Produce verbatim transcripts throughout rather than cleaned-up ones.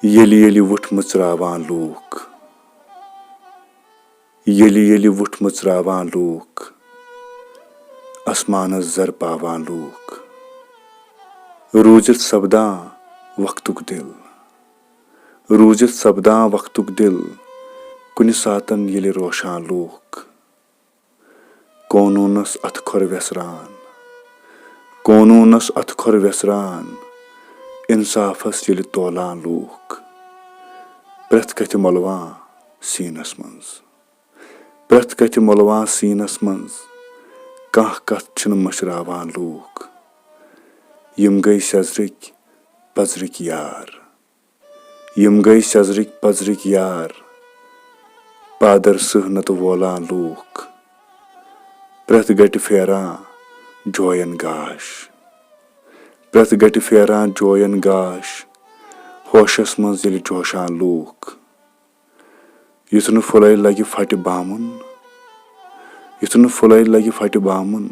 ییٚلہِ ییٚلہِ وُٹھ مٕژراوان لوٗکھ، ییٚلہِ ییٚلہِ وُٹھ مٕژراوان لوٗکھ، آسمانس زر پاوان لوٗکھ۔ روٗزِتھ سپدان وقتُک دِل، روٗزِتھ سپدان وقتُک دِل، کُنہِ ساتن ییٚلہِ روشان لوٗکھ۔ قونوٗنس اتھٕ کھۄر ویسران، قونوٗنس اتھٕ کھۄر ویسران، انصافس ییٚلہِ تولان لوٗکھ۔ پرٛٮ۪تھ کتھِ مۄلوان سیٖنس منٛز، پرٛٮ۪تھ کتھِ مۄلوان سیٖنس منٛز، کانٛہہ کتھ چھِنہٕ مٔشراوان لوٗکھ۔ یِم گٔے سیٚزرٕکۍ پزرٕکۍ یار، یِم گٔے سیٚزرٕکۍ پزرٕکۍ یار، پادر سٕہہ نتہٕ وولان لوٗکھ۔ پرٛٮ۪تھ گٹہِ پھیران جوین گاش، پرٛٮ۪تھ گٹہِ پھیران جوین گاش، ہوشس منٛز ییٚلہِ جوشان لوٗکھ۔ یُتھ نہٕ پھُلے لگہِ پھٹہِ بامُن، یُتھ نہٕ پھُلے لگہِ پھٹہِ بامُن،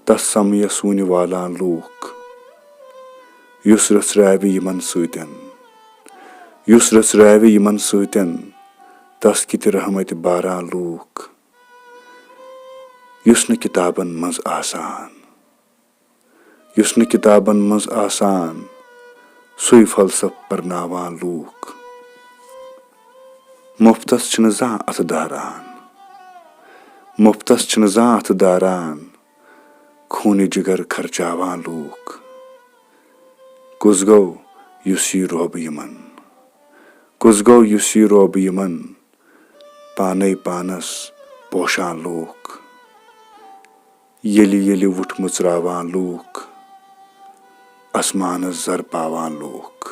تس سمہٕ یس وُنہِ والان لوٗکھ۔ یُس رژھراوِ یِمن سۭتٮ۪ن، یُس رژھراوِ یِمن سۭتٮ۪ن، تس کِتھِ رحمتِ باران لوٗکھ۔ یُس نہٕ کِتابن منٛز آسان، یُس نہٕ کِتابن منٛز آسان، سُے فلسفہٕ پرناوان لوٗکھ۔ مُفتس چھِنہٕ زانٛہہ اتھٕ داران، مُفتس چھِنہٕ زانٛہہ اتھٕ داران، خوٗنہِ جگر خرچاوان لوٗکھ۔ کُس گوٚو یُس یی روبہٕ یِمن؟ کُس گوٚو یُس یی روبہٕ یِمن؟ پانے پانس پوشان لوٗکھ۔ ییٚلہِ ییٚلہِ وُٹھ مٕژراوان لوٗکھ، آسمانس زر پاوان لوٗکھ۔